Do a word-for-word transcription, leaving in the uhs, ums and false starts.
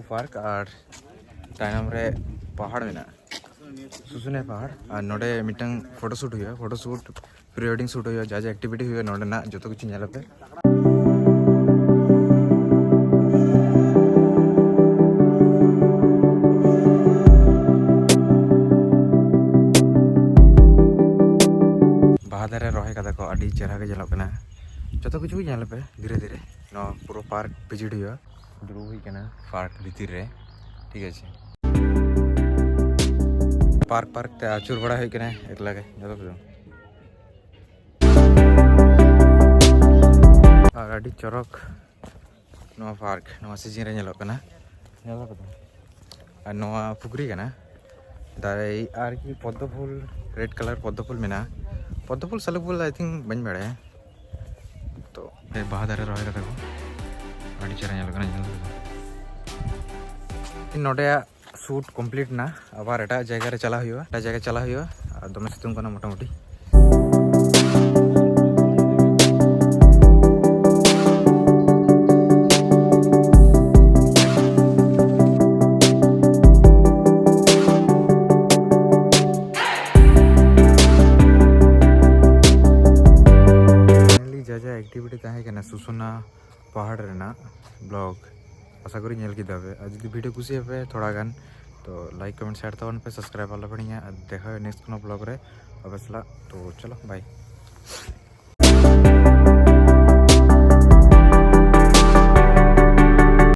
Park ᱟᱨ ᱛᱟᱭᱱᱚᱢ ᱨᱮ ᱯᱟᱦᱟᱲ ᱢᱮᱱᱟᱜᱼᱟ, ᱥᱩᱥᱩᱱᱤᱭᱟ ᱯᱟᱦᱟᱲ᱾ ᱟᱨ ᱱᱚᱰᱮ ᱢᱤᱫᱴᱟᱝ ᱯᱷᱳᱴᱳ ᱥᱩᱴ ᱦᱩᱭᱩᱜᱼᱟ, ᱯᱷᱳᱴᱳ ᱥᱩᱴ, ᱯᱨᱤ ᱳᱭᱮᱰᱤᱝ ᱥᱩᱴ ᱦᱩᱭᱩᱜᱼᱟ, ᱡᱟ ᱡᱟ ᱮᱠᱴᱤᱵᱷᱤᱴᱤ ᱦᱩᱭᱩᱜᱼᱟ ᱱᱚᱰᱮᱱᱟᱜ ᱡᱚᱛᱚ ᱠᱤᱪᱷᱩ ᱧᱮᱞ ᱟᱯᱮ᱾ ᱵᱟᱦᱟ ᱫᱟᱨᱮ ᱨᱚᱦᱚᱭ ᱠᱟᱫᱟ ᱠᱚ, ᱟᱹᱰᱤ ᱪᱮᱦᱨᱟ ᱜᱮ ᱧᱮᱞᱚᱜ ᱠᱟᱱᱟ᱾ ᱡᱚᱛᱚ ᱠᱤᱪᱷᱩ ᱜᱮ ᱧᱮᱞ ᱯᱮ ᱫᱷᱤᱨᱮ ᱫᱷᱤᱨᱮ᱾ ᱱᱚᱣᱟ ᱯᱩᱨᱟᱹ ᱯᱟᱨᱠ ᱵᱷᱤᱡᱤᱴ ᱦᱩᱭᱩᱜᱼᱟ᱾ ᱫᱩᱲᱩᱵ ᱦᱩᱭ ᱠᱟᱱᱟ ᱯᱟᱨᱠ ᱵᱷᱤᱛᱤᱨ ᱨᱮ, ᱴᱷᱤᱠ ᱟᱪᱷᱮ᱾ ᱯᱟᱨᱠ ᱯᱟᱨᱠ ᱛᱮ ᱟᱹᱪᱩᱨ ᱵᱟᱲᱟ ᱦᱩᱭᱩᱜ ᱠᱟᱱᱟ ᱮᱠᱞᱟ ᱜᱮ, ᱡᱚᱛᱚ ᱠᱤᱪᱷᱩ᱾ ᱟᱨ ᱟᱹᱰᱤ ᱪᱚᱨᱚᱠ ᱱᱚᱣᱟ ᱯᱟᱨᱠ ᱱᱚᱣᱟ ᱥᱤᱡᱤᱱ ᱨᱮ ᱧᱮᱞᱚᱜ ᱠᱟᱱᱟ, ᱧᱮᱞ ᱠᱟᱫᱟ᱾ ᱟᱨ ᱱᱚᱣᱟ ᱯᱩᱠᱷᱨᱤ ᱠᱟᱱᱟ, ᱫᱟᱨᱮ ᱟᱨᱠᱤ ᱯᱚᱫᱽᱫᱚ ᱯᱷᱩᱞ, ᱨᱮᱰ ᱠᱟᱞᱟᱨ ᱯᱚᱫᱽᱫᱚ ᱯᱷᱩᱞ ᱢᱮᱱᱟᱜᱼᱟ᱾ ᱯᱚᱫᱽᱫᱚ ᱯᱷᱩᱞ ᱥᱟᱞᱩ ᱯᱷᱩᱞ ᱟᱭ ᱛᱷᱤᱝᱠ ᱵᱟᱹᱧ ᱵᱟᱲᱟᱭᱟ᱾ ᱛᱚ ᱵᱟᱦᱟ ᱫᱟᱨᱮ ᱨᱚᱦᱚᱭ ᱠᱟᱫᱟ ᱠᱚ, ᱟᱹᱰᱤ ᱪᱮᱦᱨᱟ ᱧᱮᱞᱚᱜ ᱠᱟᱱᱟ, ᱧᱮᱞ ᱠᱟᱫᱟ᱾ ᱱᱚᱰᱮᱭᱟᱜ ᱥᱩᱴ ᱠᱚᱢᱯᱞᱤᱴ ᱮᱱᱟ, ᱟᱵᱟᱨ ᱮᱴᱟᱜ ᱡᱟᱭᱜᱟ ᱨᱮ ᱪᱟᱞᱟᱜ ᱦᱩᱭᱩᱜᱼᱟ, ᱮᱴᱟᱜ ᱡᱟᱭᱜᱟ ᱪᱟᱞᱟᱜ ᱦᱩᱭᱩᱜᱼᱟ᱾ ᱟᱨ ᱫᱚᱢᱮ ᱥᱤᱛᱩᱝ ᱠᱟᱱᱟ ᱢᱚᱴᱟᱢᱩᱴᱤ᱾ Finally ᱡᱟ ᱡᱟ ᱮᱠᱴᱤᱵᱷᱤᱴᱤ ᱛᱟᱦᱮᱸ ᱠᱟᱱᱟ ᱥᱩᱥᱩᱱᱟ ᱯᱟᱦᱟᱲ ᱨᱮᱱᱟᱜ ᱵᱞᱚᱜ, ᱟᱥᱟ ᱠᱚᱨᱤ ᱧᱮᱞ ᱠᱮᱫᱟ ᱯᱮ᱾ ᱟᱨ ᱡᱩᱫᱤ ᱵᱷᱤᱰᱤᱭᱳ ᱠᱩᱥᱤᱭᱟᱜ ᱯᱮ ᱛᱷᱚᱲᱟ ᱜᱟᱱ, ᱛᱚ ᱞᱟᱭᱤᱠ, ᱠᱚᱢᱮᱱᱴ, ᱥᱮᱭᱟᱨ ᱛᱟᱵᱚᱱ ᱯᱮ, ᱥᱟᱵᱥᱠᱨᱟᱭᱤᱵ ᱟᱞᱚ ᱯᱮ ᱦᱤᱲᱤᱧᱟ᱾ ᱟᱨ ᱫᱮᱠᱷᱟ ᱦᱩᱭᱩᱜᱼᱟ ᱱᱮᱠᱥᱴ ᱠᱳᱱᱳ ᱵᱞᱚᱜ ᱨᱮ ᱟᱯᱮ ᱥᱟᱞᱟᱜ᱾ ᱛᱚ ᱪᱚᱞᱚ, ᱵᱟᱭ᱾